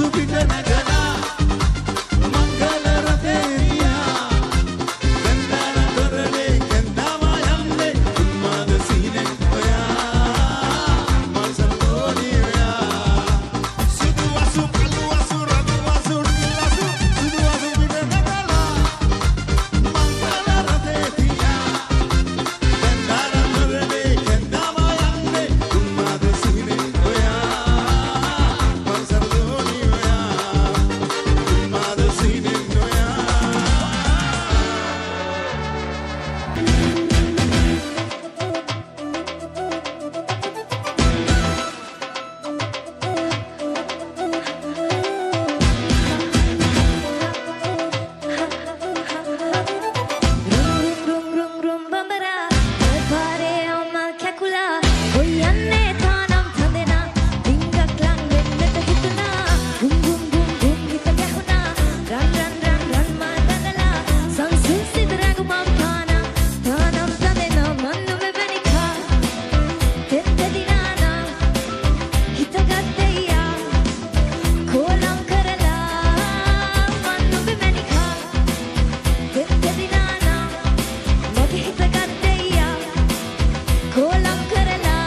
වසු පිට නැගලා මංගල රථේ තියා කන්දාර දොරනේ කන්දාවා යන්නේ උන්මාද සිහිනෙන් ඔයා මල්සර දෝණි ඔයා සුදු වසු කළු වසු රතු වසු නිල් වසු සුදු වසු පිට නැගලා මංගල රථේ තියා කන්දාර දොරනේ කන්දාවා යන්නේ උන්මාද සිහිනෙන් ඔයා මල්සර දෝණි ඔයා උන්මාද සිහිනෙන් ඔයා. රුම් රුම් රුම් රුම් බඹරා පාරේ අම්මා කැකුලා ඔයන්නේ තානම් තඳෙනා ඩිංගක් ලං වෙන්නට හිතුණා බුම් බුම් බුම් බුම් හිත ගැහුණා රන් රන් රන් රන් මා දඟලා සංසුන් සිත රැඟුමම් පානා තානම් තඳෙනා මන් නුඹ වැනිකා තෙත් දිනානා හිතගත් දෙයියා කෝලම් කරලා මන් නුඹ මැනිකා තෙත් දිනානා මගේ හිතගත් දෙයියා කෝලම් කරලා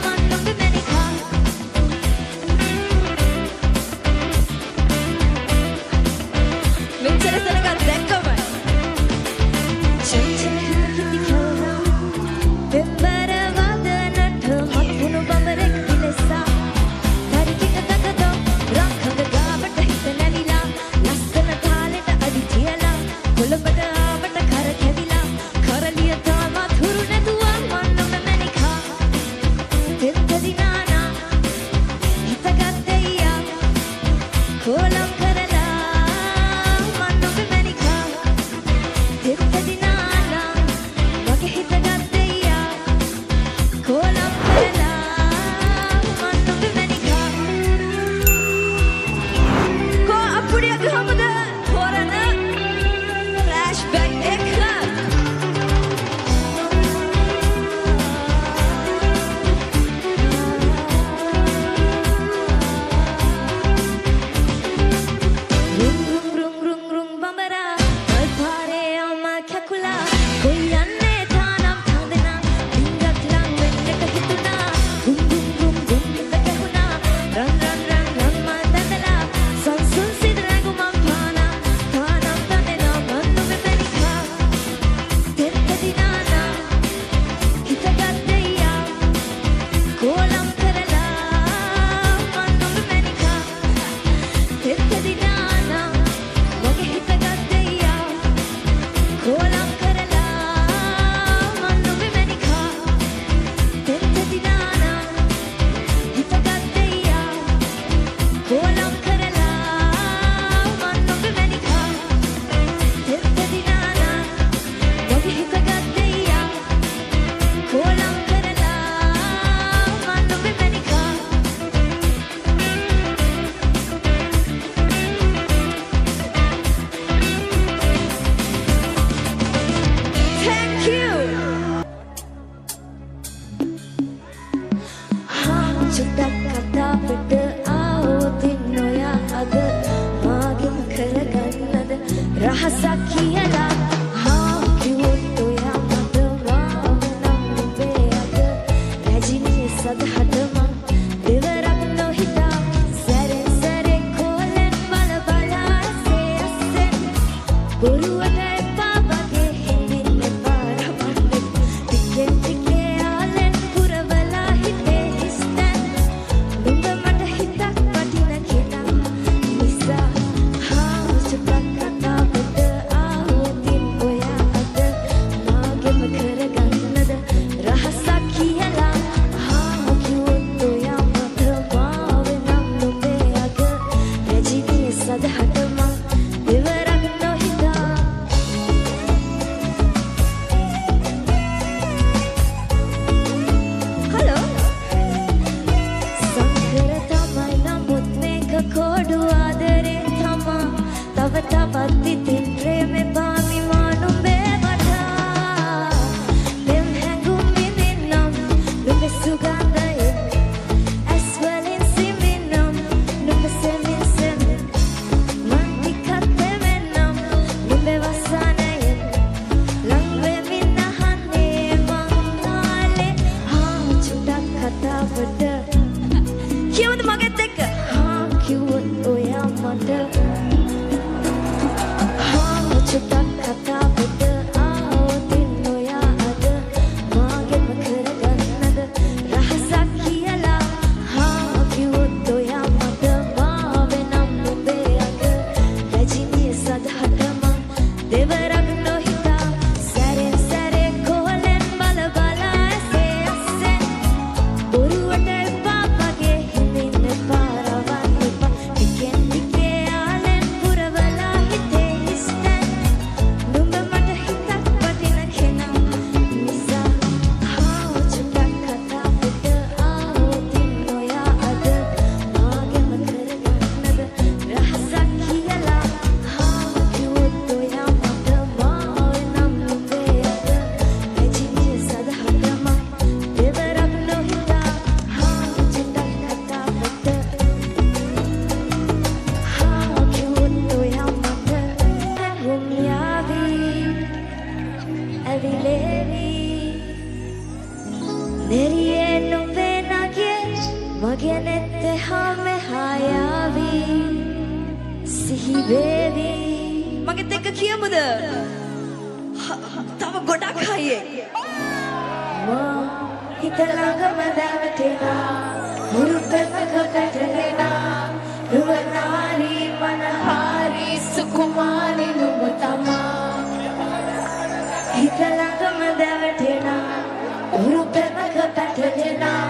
මන් නුඹ මැනිකා. මෙච්චර සෙනගක් දැක්කමයි. චංචල හිත කිති කැවුනා පෙම්බර වදනට මත්වුණු බඹරෙක් පිලෙසා තරිකික තකදොම් රංකඟ ගාවට හිත නැලිලා ලස්සන තාලෙට අඩි තියලා කොළඹට ආවට කර කැවිලා කරලිය තාමත් හුරු නැතුවා මන් නුඹ මැනිකා තෙත් දිනානා හිතගත් දෙයියා කෝලම් කරලා මන් නුඹ මැනිකා තෙත් දිනානා මගේ හිතගත් දෙයියා කෝලම් කරලා මන් නුඹ මැනිකා. කෝ අප්පුඩිය ගහමුද හොරන ෆ්ලෑෂ්බැක් එක. රුම් රුම් රුම් රුම් රුම් බඹරා මල් පාරේ අම්මා කැකුලා කොයි යන්නේ තානම් තඳනා ඩිංගක් ලං වෙන්නට හිතුණා බුම් බුම් බුම් බුම් හිත ගැහුණා රන් රන් රන් රන් මා දඟලා සංසුන් සිත රැඟුමම් පානා තානම් තඳනා මන් නුඹ මැනිකා තෙත් දිනානා හිතගත් දෙයියා කෝලම් කරලා මන් නුඹ මැනිකා තෙත් දිනානා මගේ හිතගත් දෙයියා කෝලම් කරලා මන් නුඹ මැනිකා තෙත් දිනානා හිතගත් දෙයියා කෝලම් කරලා මන් නුඹ මැනිකා තෙත් දිනානා මගේ හිතගත් දෙයියා කෝලම් කරලා මන් නුඹ මැනිකා. Thank you. හා චුට්ටක් කතාවට ආවොතින් නොයා අද මාගෙම කරගන්නද රහසක් කියලා හා කිව්වොත් ඔයා මට මාව නම් නුඹේ අද රැජිනේ සදහට මං දෙවරක් නොහිතා සැරෙන් සැරේ කෝලෙන් බල බලා ඇසේ ඇසෙන් බොරුවට එපා වගේ හිඳින්න එපා රමන්නේ ටිකෙන් ටිකේ ආලෙන් පුරවලා හිතේ හිස්තැන් නුඹ මට හිතක් වටින කෙනා නිසා හා චුට්ටක් කතාවට ආවොතින් ඔයා අද මාගෙම කරගන්නද රහසක් කියලා හා කිව්වොත් කතාවට කියමුද මගෙත් එක්ක? හා කිව්වොත් ඔයා මට හා චුට්ටක් කතාවට ආවොතින් ඔයා අද මාගෙම කරගන්නද රහසක් කියලා හා කිව්වොත් ඔයා මට මාවේ නම් නුඹේ අග රජිනිය සදහට මං දෙවරක් නොහිතා සැරෙන් සැරේ කොහලෙන් බල බලා ඇසේ අස්සෙන් බොරුවට එපා මගේ හිමින් එපා රවන්න එපා ටිකෙන් ටිකේ ආලෙන් පුරවලා හිතේ හිස්තැන් නුඹ මට හිතක් වටින කෙනා නිසා හා චුට්ටක් කතාවට ආවොතින් ඔයා අද මාගෙම කරගන්නද රහසක් කියලා හා කිව්වොත් ඔයා මට මාවේ නම් නුඹේ අග රජිනිය සදහට මං දෙවරක් නොහිතා හා චුට්ටක් කතාවට හා කිව්වොත් ඔයා මට හැඟුම් යාවි ඇවිලේවි නෙරියේ නුඹේ නගේ මගේ නෙත් එහා මෙහා යාවි සිහි වේවි මගෙත් එක්ක කියමුද? තව ගොඩක් හයියෙන්. මා හිත ළඟම දැවටෙනා මුරු පෙමක පැටලෙනා රුවනාරි මනහාරි සුකුමාලි නුඹ තමා හිත ළඟම දැවටෙනා මුරු පෙමක පැටලෙනා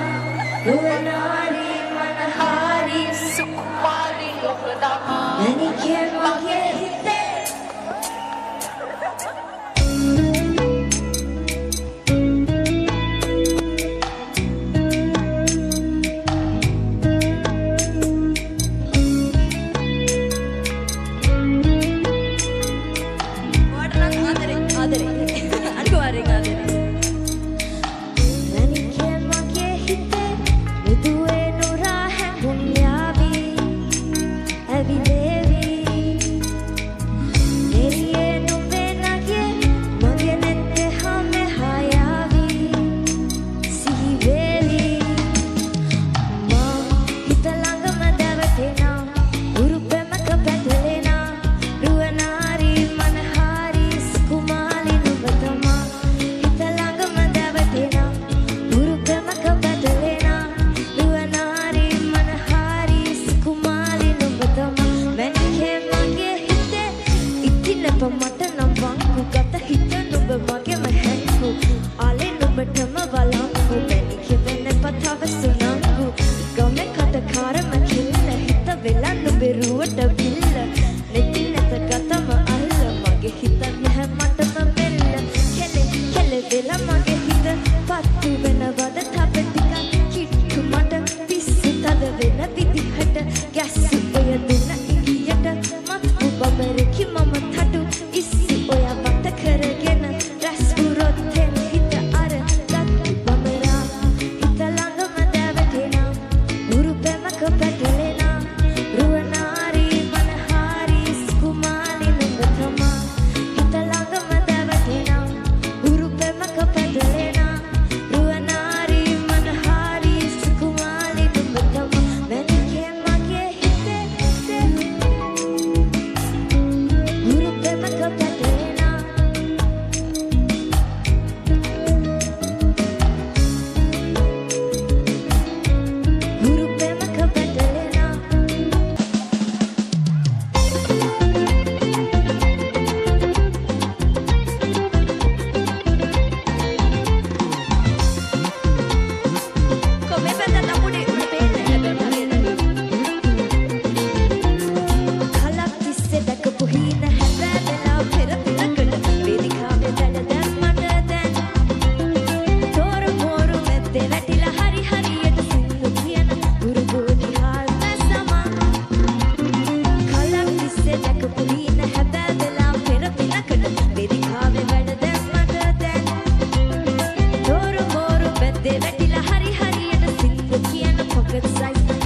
රුවනාරි මනහාරි සුකුමාලි නුඹ තමා මැණිකේ මගේ හිතේ ඔයාට නම් ආදරේ ආදරේ. අනිවාර්යෙන් ආදරේ. මැණිකේ මගේ හිතේ මෘදුවේ නුරා හැඟුම් යාවි ඇවිලේවි නෙරියේ නුඹේ නගේ මගේ නෙත් එහා මෙහා යාවි සිහි වේවි මා හිත ළඟම දැවටෙනා උරු පෙමක පැටලෙනා රුවනාරි මනහාරි සුකුමාලි නුඹ තමා හිත ළඟම දැවටෙනා උරු පෙමක පැටලෙනා රුවනාරි මනහාරි සුකුමාලි නුඹ තමා මැණිකේ මගේ හිතේ ඉතින් එපා මට නම් වංකු ගත හිත නුඹ මගේම හැංගු ආලේ නුඹටම වළංගු මැණිකේ වෙන්න එපා තව සුනංගු ගමේ කටකාරම කිල්ල හිත වෙලා නුඹේ රුවට බිල්ල නෙති නැත ගතම අල්ල මගේ හිත නැහැ මටම මෙල්ල කෙලෙ කෙලෙ වෙලා මගේ හිත පත්තු වෙනවද තව ටිකක් කිට්ටු මට පිස්සු තද වෙන විදිහට ගැස්සු ඔය දුන්න ඉඟියට මත්පු බබරකි මම තටු ඉස්සු ඔය වට කරගෙන රැස් වුරොත්තෙන් හිත අර ගත්තු බමරා හිත ළඟම දැවටෙනා උරු පෙමක පැටලෙනා රුවනාරි මනහාරි සුකුමාලි නුඹ තමා හිත ළඟම දැවටෙනා උරු පෙමක පැටලෙනා රුවනාරි මනහාරි සුකුමාලි නුඹ තමා මැණිකේ මගේ හිතේ උරු පෙමක පැටලෙනා උරු පෙමක පැටලෙනා කො මේ පැත්තත් අපුඩේ මට පේන්නේ නැහැ හැබැයි හරියට. කලක් තිස්සේ දැකපු හීන හැබෑ වෙලා පෙර පිනකට වේදිකාවේ වැඩ දැම්මට දැන් තෝරු මෝරු මැද්දේ වැටිලා හරි හරියට සින්දු කියන ගුරු බෝධි හාල් මැසමං කලක් තිස්සේ දැකපු හීන හැබෑ වෙලා පෙර පිනකට වේදිකාවේ වැඩ දැම්මට දැන් තෝරු මෝරු මැද්දේ වැටිලා හරි හරියට සින්දු කියන පොකට් සයිස්